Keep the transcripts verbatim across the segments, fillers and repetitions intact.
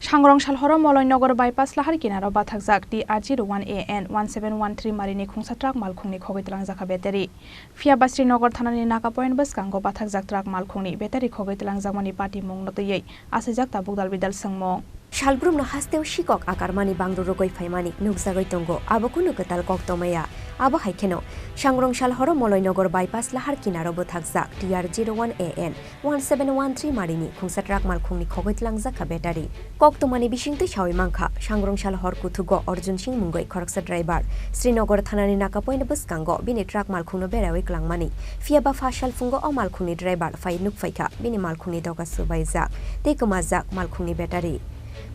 Sangrong sal horo Moloi Nogor bypass lahar kinaro bathakjak T R zero one A N one seven one three marini khungsa truck malkhungni khogwi twlangjakha battery. Phiya ba Srinagar thanani naka point bwskango bathakjak truck malkhungni battery khogwi twlangjakmani patimungno twiwi achaijak tabuk dalbidal swngmung. Salbrumno hasteo sikok akarmani bangru rwgwi phaimani nukjagwi tongo, abo kunu kwtal koktoma ya. Abo hai kheno, Sangrong sal horo Moloi Nogor bypass lahar kinaro bwthakjak T R zero one A N one seven one three marini khungsa truck malkhungni khogwi twlangjakha battery. Koktomani bisingtwi sawi mankha, Sangrong sal hor kuthugo Arjun Singh mungwi khoroksa driver Srinagar thanani naka point bwskango bini truck malkhungno berawi kwlangmani. Phiya ba pha salphungo o malkhungni driver phai nukphaikha bini malkhungni doga swbaijak tei kwmajak malkhungni battery.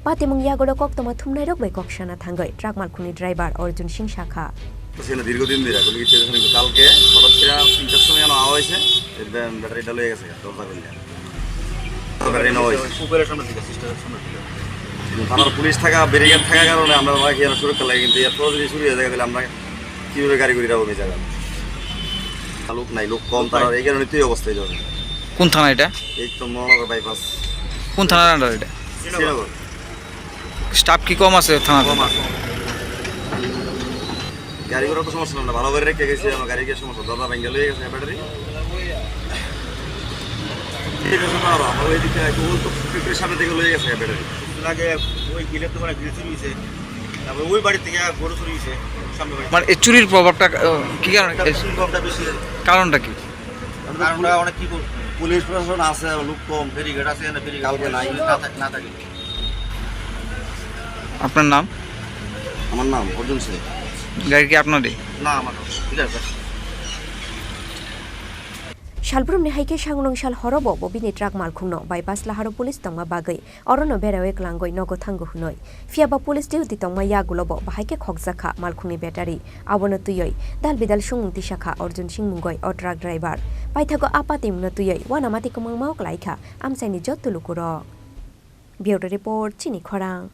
Patimung yagulo koktoma thumnairok bai kok sana thangwi truck malkhungni driver Arjun Singh sakha. সেখানে দীর্ঘদিন ধরে এখন কি টেনশন, কিন্তু কালকে হঠাৎ করে তিনটার সময় যেন আওয়া হয়েছে, এর ব্যাটারিটা লয়ে গেছে, দরজা খুললে। ব্যাটারি নেওয়া হয়েছে। উপরে সামনের দিকে, সিস্টেমের সামনের দিকে। কিন্তু থানার পুলিশ থাকা, ব্যারিকেড থাকার কারণে আমরা মনে হয় কি যেন সুরক্ষা লাগে, কিন্তু এত যদি চুরি হয়ে যায়, তাহলে আমরা কিভাবে গাড়ি ঘুরে যাবো এই জায়গায়? লোক নাই, লোক কম, তারা এই কারণে তুই অবস্থায় যাবে। কোন থানা এটা? এই তো মহানগর বাইপাস। কোন থানার আন্ডার এটা? শ্রীনগর। স্টাফ কি কম আছে থানাতে? কম আছে। গাড়ি ঘোড়া তো সমস্যা না, ভালো করে রেখে গেছি, আমার গাড়ি কি সমস্যা, দরজা ভেঙে লয়ে গেছে ব্যাটারি। ঠিক আছে, না, না, আমার ওই দিকে একটু উল্টো ফ্যাক্টরির সামনে থেকে লয়ে গেছে ব্যাটারি। কিছুদিন আগে ওই গিলে তো মানে গিলে চুরি হয়েছে, তারপরে ওই বাড়ি থেকে গরু চুরি হয়েছে, সামনে বাড়ি। মানে এই চুরির প্রভাবটা, আহ, কি কারণে? একটা চুরির প্রভাবটা বেশি। কারণটা কি? কারণটা অনেক কি বল-, পুলিশ প্রশাসন আছে, লোক কম, ব্যারিকেড আছে, না ব্যারিকেড কালকে নাই। না থাকে, না থাকে। আপনার নাম? আমার নাম অর্জুন সিং। গাড়ি কি আপনারই? না, আমার না। ঠিক আছে। Salbrumni hai khe Sangrong sal horobo bo bini truck malkhungno bypass laharo police tongma bagwi orono berawi kwlangwi nogo thango hwnwi. Phiya ba police duty tongma yagulobo bahai khe khokjakha malkhungni battery. Abono twiwi dalbidal songmung tisakha Arjun Singh mungwi o truck driver. Paithago a patimungno twiwi uanamati kwmangma o klaikha amchaini jotto lukurok. Bureau Report, Chini Khorang.